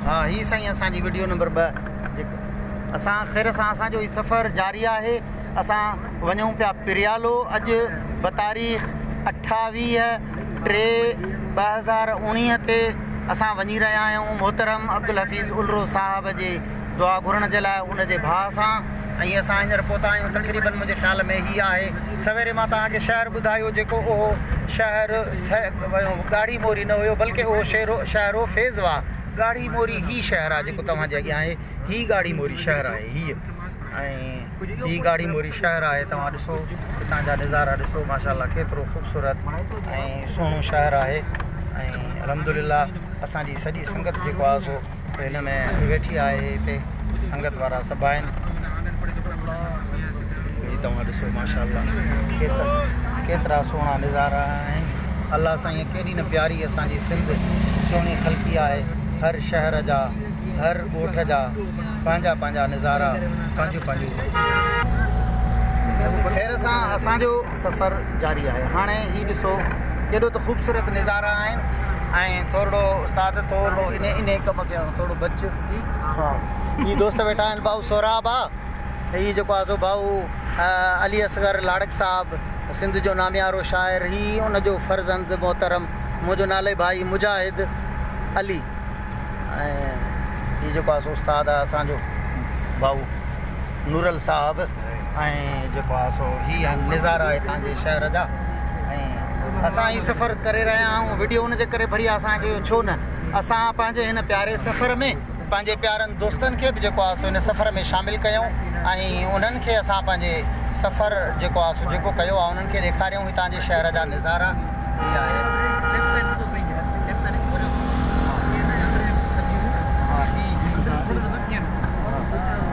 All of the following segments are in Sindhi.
ها هي سائين اسان جي وڊيو نمبر 2 جيڪو اسان خير سان اسان جو هي سفر جاري آهي اسان وڃون پيا پريالو اڄ بتاريخ 28 3 2019 تي اسان وڃي رهيا آهيون محترم عبدالحفيظ الرو صاحب جي دعا گهرڻ جي لاء ان جي ڀاء سان ۽ اسان هينئر پهتا آهيون تقريبن منهنجي خيال ۾ هي آهي سويري مان توهان کي شهر ٻڌايو جيڪو اهو شهر ڳاڙهي موري نه هيو بلڪه اهو شهر هو فيض واهه ڳاڙهي موري هي شهر آهي جيڪو توهان جي اڳيان آهي هي ڳاڙهي موري شهر آهي هيء ۽ هي ڳاڙهي موري شهر آهي توهان ڏسو هتان جا نظارا ڏسو ماشاء الله ڪيترو خوبصورت ۽ سهڻو شهر آهي ۽ الحمدلله اسان جي سڄي سنگت جيڪو آهي سو هن ۾ ويٺي آهي هتي سنگت وارا سڀ آهن هي توهان ڏسو ماشاء الله ڪيترا ڪيترا سهڻا نظارا آهن الله سائين ڪيڏي نه پياري اسان جي سنڌ سهڻي خلقي آهي هر شهر جا هر ڳوٺ جا پنهنجا پنهنجا نظارا پنهنجون پنهنجون خير سان اسان جو سفر جاري آهي هاڻي هي ڏسو ڪيڏو ته خوبصورت نظارا آهن ۽ ٿورڙو استاد ٿورڙو انهي انهي ڪم کي ٿورڙو بچ ها هي دوست ويٺا آهن ڀائو سهراب آ هي جيڪو آ سو ڀائو علي اصغر لاڙڪ صاحب سنڌ جو ناميارو شاعر هي ان جو فرزند محترم منهنجو نالي ڀائي مجاهد علي ۽ هي جيڪو آ سو استاد آ اسان جو ڀائو نورل صاحب ۽ جيڪو آ سو هي آهن نظارا هتان جي شهر جا ۽ اسان هي سفر ڪري رهيا آهيون وڊيو ان جي ڪري ڀري اسان چيو ڇو نه اسان پنهنجي هن پياري سفر ۾ پنهنجي پيارن دوستن کي به جيڪو آ سو هن سفر ۾ شامل ڪيون ۽ انهن کي اسان پنهنجي سفر جيڪو آ سو جيڪو ڪيو آ انهن کي ڏيکاريون هتان جي شهر جا نظارا هي آهي.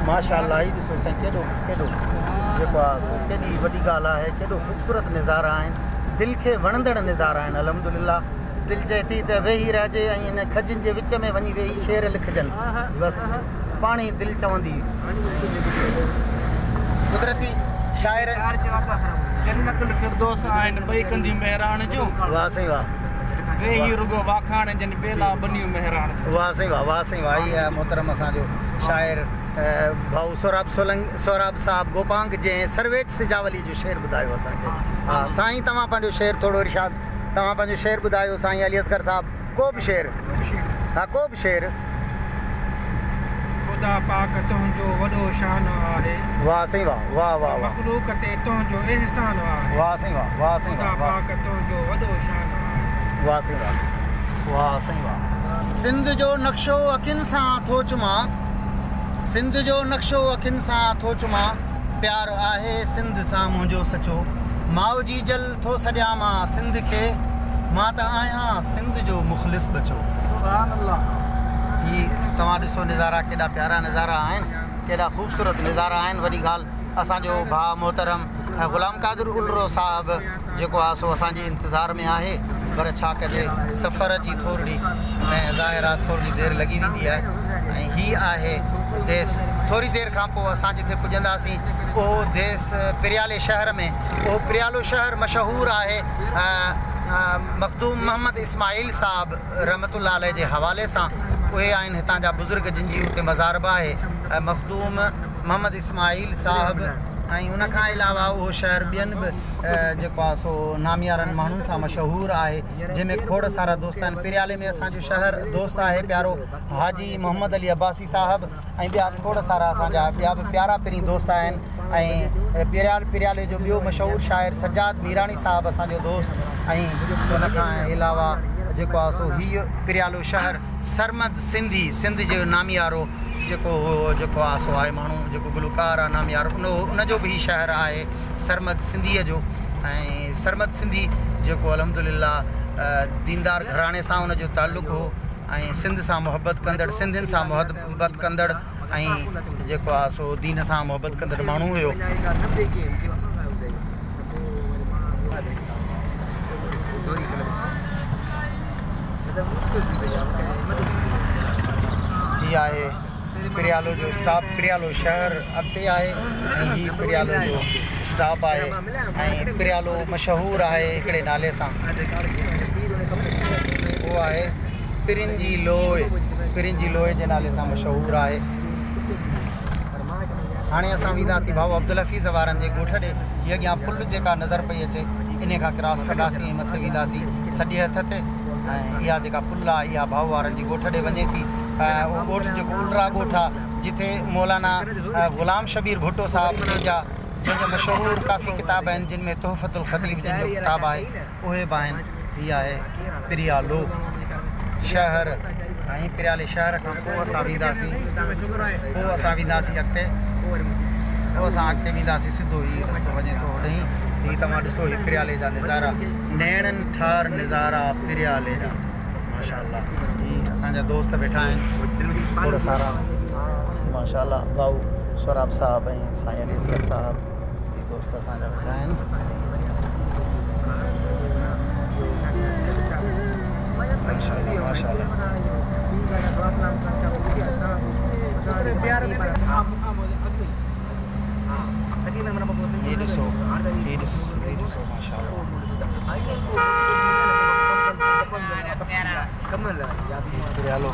ماشاء الله هي ڏسو سائين ڪيڏو ڪيڏو جيڪو آ سو ڪيڏي وڏي ڳالهه آهي ڪيڏو خوبصورت نظارا آهن دل کي وڻندڙ نظارا آهن الحمدلله دل چئي ٿي ته ويهي رهجي ۽ ان کجين جي وچ ۾ وڃي ويهي شعر لکجن بس پاڻ ئي دل چوندي قدرتي شاعر جنت الفردوس آهن ٻئي ڪنڌيون مهراڻ جون. واه سائين واه. ويهي رڳو واکاڻجن ٻيلا ٻنيون مهراڻ جون. واه سائين واه واه سائين واه هي آهي محترم اسان جو شاعر ڀائو سهراب سولنگي سهراب صاحب گوپانگ جنهن سرويچ سجاولي جو شعر ٻڌايو اسان کي ها سائين توهان پنهنجو شعر ٿورو ارشاد توهان پنهنجو شعر ٻڌايو سائين علي اصغر صاحب ڪو به شعر ها ڪو به شعر. خدا پاڪ تنهنجو وڏو شان آهي. واه سائين واه واه واه واه. مخلوق تي تنهنجو احسان آهي. واه سائين واه واه سائين خدا واه واه. پاڪ تنهنجو وڏو شان آهي. واه سائين واه واه سائين واه. سنڌ جو نقشو اکين سان ٿو چمان سنڌ جو نقشو اکين سان ٿو چمان پيار آهي سنڌ سان منهنجو سچو ماء جيجل ٿو سڏيان مان سنڌ کي، مان ته آهيان سنڌ جو مخلص ٻچو. سبحان الله. هي توهان ڏسو نظارا ڪيڏا پيارا نظارا آهن ڪيڏا خوبصورت نظارا آهن وڏي ڳالهه اسان جو ڀاء محترم غلام قادر الرو صاحب جيڪو آهي سو اسان جي انتظار ۾ آهي پر ڇا ڪجي سفر جي ٿورڙي ۾ ظاهر آهي ٿورڙي دير لڳي ويندي آهي ۽ هي آهي ديس ٿوري دير کان پوء اسان جتي پڄنداسين اهو ديس پريالي شهر ۾ اهو پريالو شهر مشهور آهي مخدوم محمد اسماعيل صاحب رحمة الله عليه جي حوالي سان اهي آهن هتان جا بزرگ جن جي اتي مزار به آهي مخدوم محمد اسماعيل صاحب ۽ ان کان علاوه اهو شهر ٻين به جيڪو آهي سو ناميارن ماڻهن سان مشهور آهي جنهن ۾ کوڙ سارا دوست آهن پريالي ۾ اسان جو شهر دوست آهي پيارو حاجي محمد علي عباسي صاحب ۽ ٻيا کوڙ سارا اسان جا ٻيا به پيارا پرين دوست آهن ۽ پريال پريالي جو ٻيو مشهور شاعر سجاد ميراڻي صاحب اسان جو دوست ۽ ان کان علاوه جيڪو آهي سو هيء پريالو شهر سرمد سنڌي سنڌ جو ناميارو جيڪو هو جيڪو آهي سو آهي ماڻهو جيڪو گلوڪار آهي ناميارو ان ان جو به هي شهر آهي سرمد سنڌيء جو ۽ سرمد سنڌي جيڪو الحمد لله ديندار گهراڻي سان ان جو تعلق هو ۽ سنڌ سان محبت ڪندڙ سنڌين سان محبت ڪندڙ ۽ جيڪو آ سو دين سان محبت ڪندڙ ماڻهو هيو. هي آهي پريالو جو اسٽاپ پريالو شهر اڳتي آهي ۽ هي پريالو جو اسٽاپ آهي ۽ پريالو مشهور آهي هڪڙي نالي سان اهو آهي پرين جي لوء. پرين جي لوئي جي نالي سان مشهور آهي. هاڻي اسان وينداسين ڀائو عبدالحفيظ وارن جي ڳوٺ ڏي. هي اڳيان پل جيڪا نظر پئي اچي انهي کان ڪراس ڪنداسين ۽ مٿي وينداسين سڄي هٿ تي ۽ اها جيڪا پل آهي اها ڀائو وارن جي ڳوٺ ڏي وڃي ٿي ۽ اهو ڳوٺ جيڪو الرا ڳوٺ آهي جتي مولانا غلام شبير ڀٽو صاحب جنهن جا جنهن جا مشهور ڪافي ڪتاب آهن جن ۾ تحفة الخطيب جن جو ڪتاب آهي اهي به آهن. هي آهي پريالو شهر ۽ پريالي شهر کان پوء اسان وينداسين پوء اسان وينداسين اڳتي پوء اسان اڳتي وينداسين سڌو هي رستو وڃي ٿو هوڏهين هي توهان ڏسو هي پريالي جا نظارا نيڻن ٺار نظارا پريالي جا ماشاءالله هي اسان جا دوست ويٺا آهن کوڙ سارا ماشاءالله ڀائو سهراب صاحب ۽ سائين علي اصغر صاحب هي دوست اسان جا ويٺا آهن. ماشاءالله ماشاءالله. هي ڏسو هي ڏس هي ڏسو ماشاءالله. پريالو.